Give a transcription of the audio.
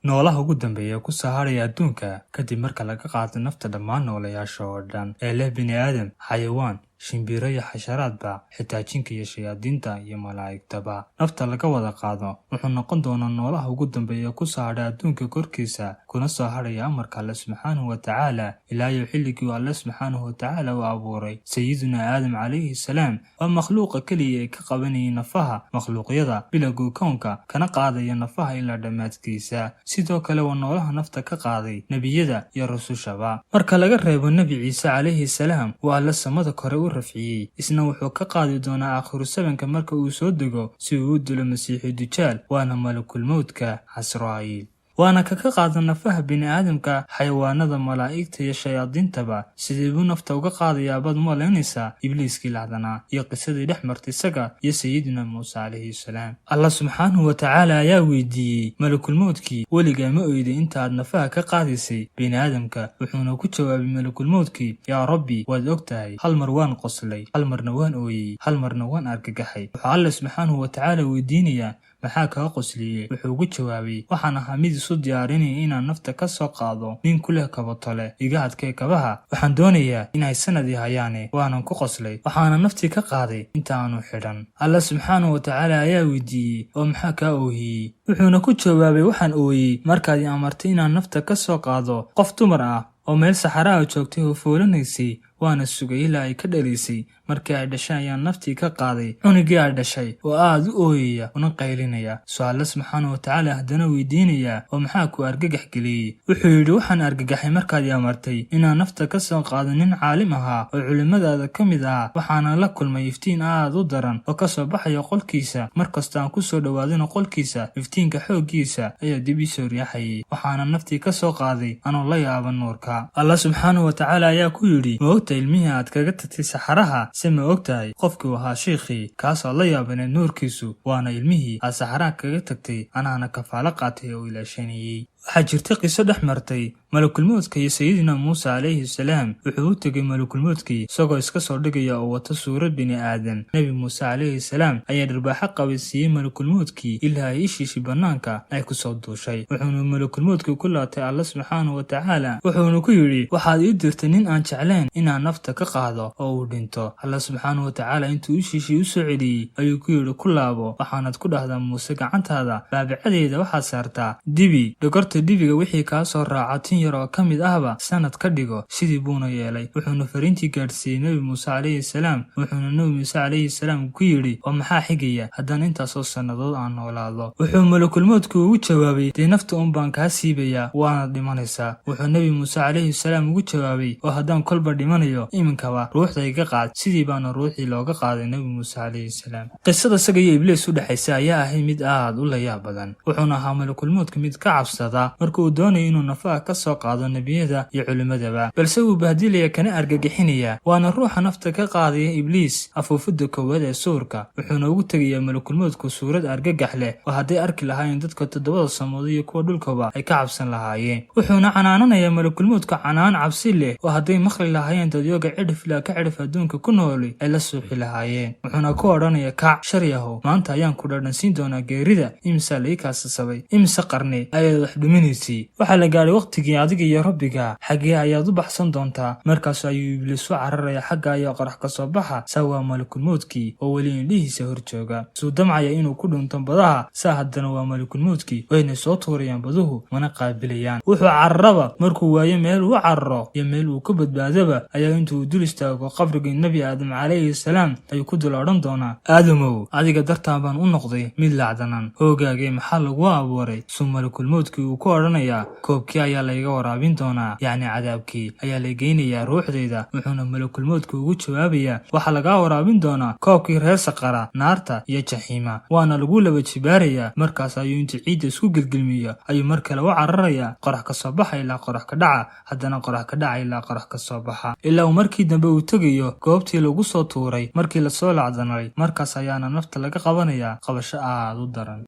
Noolaha ugu dambeeya ee ku soo hadhaya adduunka kadib marka laga qaado nafta dhammaan nooleyaasha oo dhan ee leh bini'aadam, xayawaan, shimbiro iyo xasharaadba, xitaa jinka iyo shayaadiinta iyo malaa'igtaba nafta laga wada qaado, wuxuu noqon doonaa noolaha ugu dambeeya ee ku soo hadha adduunka korkiisa, kuna soo hadhaya amarka Alle subxaanahu wa tacaala ilaa iyo xilligii uu Alle subxaanahu wa tacaala u abuuray. Sayiduna Aadam calayhi salaam waa makhluuqa keliya ee ka qabanayay nafaha makhluuqyada bilowgii kownka, kana qaadaya nafaha ilaa dhammaadkiisa. Sidoo kale waa noolaha nafta ka qaaday nebiyada iyo rusushaba, marka laga reebo Nebi Ciise calayhi salaam uu Alle samada kore u rafciyey. Isna wuxuu ka qaadi doonaa aakhiru sabanka marka uu soo dego si uu u dilo Masiixu Dujaal, waana malakulmowdka Casraa'iil, waana ka qaada nafaha bini'aadamka, xayawaanada, malaa'igta iyo shayaadiintaba. Sidee buu nafta uga qaadayaa baad u malaynaysaa Ibliiskii lacdanaa iyo qisadii dhex martay isaga iyo Sayidina Muuse calayhi salaam? Allah subxaanahu wa tacaala ayaa weydiiyey malakulmowdkii: "Weligaa ma oyday inta aad nafaha ka qaadaysay bini'aadamka?" Wuxuuna ku jawaabay malakulmowdkii: "Yaa Rabbi, waad og tahay, hal mar waan qoslay, hal marna waan ooyey, hal marna waan argagaxay." Wuxuu Alle subxaanahu wa tacaala weydiinayaa: "Maxaa kaga qosliyey?" Wuxuu ugu jawaabay: "Waxaan ahaa mid isu diyaarinaya inaan nafta ka soo qaado nin ku leh kabatole, iga adkay kabaha, waxaan doonayaa inay sanadii hayaane, waanan ku qoslay, waxaana naftii ka qaaday inta aanu xidhan." Alla subxaanahu wa tacaala ayaa weydiiyey: "Oo maxaa kaa oohiyey?" Wuxuuna ku jawaabay: "Waxaan ooyey markaad i amartay inaan nafta ka soo qaado qof dumar ah oo meel saxaraha joogtay oo foolanaysay, waana sugay ilaa ay ka dhalaysay. Markii ay dhashay ayaan naftii ka qaaday cunugii ay dhashay oo aad u ooyaya una qaylinaya." Su-aalla subxaana wa tacaala haddana weydiinayaa: "Oo maxaa ku argagax geliyey?" Wuxuu yidhi: "Waxaan argagaxay markaad i amartay inaan nafta ka soo qaado nin caalim ahaa oo culimmadaada ka mid ah. Waxaana la kulmay iftiin aad u daran oo ka soo baxaya qolkiisa. Markasta aan ku soo dhowaadana qolkiisa, iftiinka xooggiisa ayaa dib ii soo riixayay. Waxaana naftii ka soo qaaday anoo la yaaban nuurka." Allah subxaanahu wa tacaala ayaa ku yidhi: "Ma ogtahay ilmihii aad kaga tagtay saxaraha? Se ma ogtahay qofkii uu ahaa shiikhii kaasoo la yaabaneed nuurkiisu? Waana ilmihii aad saxaraha kaga tagtay, anaana kafaalo qaatay oo ilaashanayey." Waxaa jirtay qiso dhex martay malakulmowdka iyo Sayidina Muuse calayhi salaam. Wuxuu u tegay malakulmowdkii isagoo iska soo dhigaya oo wata suurad bini aadam. Nebi Muuse calayhi salaam ayaa dharbaaxo qabay siiyey malakulmowdkii ilaa ay ishiishi bannaanka ay kusoo duushay. Wuxuuna malakulmowdkii ku laatay Alla subxaanahu wa tacaala, wuxuuna ku yidhi: "Waxaad ii dirtay nin aan jeclayn inaan nafta ka qaado oo uu dhinto." Alla subxaanahu wa tacaala intuu ishiishii u soo celiyey ayuu ku yidhi: "Ku laabo, waxaanad ku dhahdaa Muuse, gacantaada baabicadeeda waxaad saartaa dibi, dhogorta dibiga wixii kaa soo raaca tin yar oo ka mid ahba sanad ka dhigo." Sidii buuna yeelay. Wuxuuna fariintii gaadhsiiyey Nebi Muuse calayhi salaam. Wuxuuna Nebi Muuse calayhi salaam ku yidhi: "Oo maxaa xigaya haddaan intaasoo sannadood aan noolaado?" Wuxuu malakulmoodku ugu jawaabay: "Dee nafta un baan kaa siibayaa, waanaad dhimanaysaa." Wuxuu Nebi Muuse calayhi salaam ugu jawaabay: "Oo haddaan kolba dhimanayo, iminkaba ruuxda iga qaad." Sidii baana ruuxii looga qaaday Nebi Muuse calayhi salaam. Qisada isaga iyo Ibliis u dhexaysa ayaa ahay mid aad u layaab badan. Wuxuuna ahaa malakulmoodka mid ka cabsada marka uu doonayo inuu nafaha ka soo qaado nebiyada iyo culimmadaba, balse wuu bahdilaya kana argagixinaya. Waana ruuxa nafta ka qaadaya Ibliis afuufidda koowaad ee suurka. Wuxuuna ugu tegayaa malakulmoodku suurad argagax leh oo hadday arki lahaayeen dadka toddobada samood iyo kuwa dhulkaba ay ka cabsan lahaayeen. Wuxuuna canaananayaa malakulmoodku canaan cabsi leh oo hadday maqli lahaayeen dadyooga cidhif ilaa ka cidhif adduunka ku nooli ay la suuxi lahaayeen. Wuxuuna ku odhanaya: "Kac, sharyahow, maanta ayaan ku dhadhansiin doonaa geerida. Imisaa lai kaasasabay? Imise qarni ayaad wax dhuminaysay? Waxaa la gaadhay waqtigii adiga iyo Rabbiga. Xaggee ayaad u baxsan doontaa?" Markaas ayuu Ibliis u cararaya xagga ayaa qorax ka soo baxa. Saa waa malakulmowdkii oo weli indhihiisa hor jooga, suu damcaya inuu ku dhunto badaha. Saa haddana waa malakulmowdkii, wayna soo tuurayaan baduhu, mana qaabilayaan. Wuxuu cararaba markuu waayo meel uu cararo iyo meel uu ka badbaadaba, ayaa intuu dul istaago qabrigii Nebi Aadam calayhi salaam ayuu ku dul odhan doonaa: "Aadamow, adiga dartaan baan u noqday mid lacdanan. Hoogaagee, maxaa lagu abuuray?" Suu malakulmowdkii uu ku odhanayaa: "Koobkii ayaa layga waraabin doonaa, yacni cadaabkii ayaa la geynayaa ruuxdayda." Wuxuuna malakulmowdka ugu jawaabayaa: "Waxaa lagaa waraabin doonaa koobkii reer Saqara, naarta iyo jaxiima, waana lagu laba jibaarayaa." Markaas ayuu intuu ciidda isku gelgelmiyo ayuu mar kale u cararayaa qorax ka soo baxa ilaa qorax ka dhaca, haddana qorax ka dhaca ilaa qorax ka soo baxa, ilaa uu markii dambe uu tegayo goobtii lagu soo tuuray markii lasoo lacdanay. Markaas ayaana nafta laga qabanayaa qabasho aad u daran.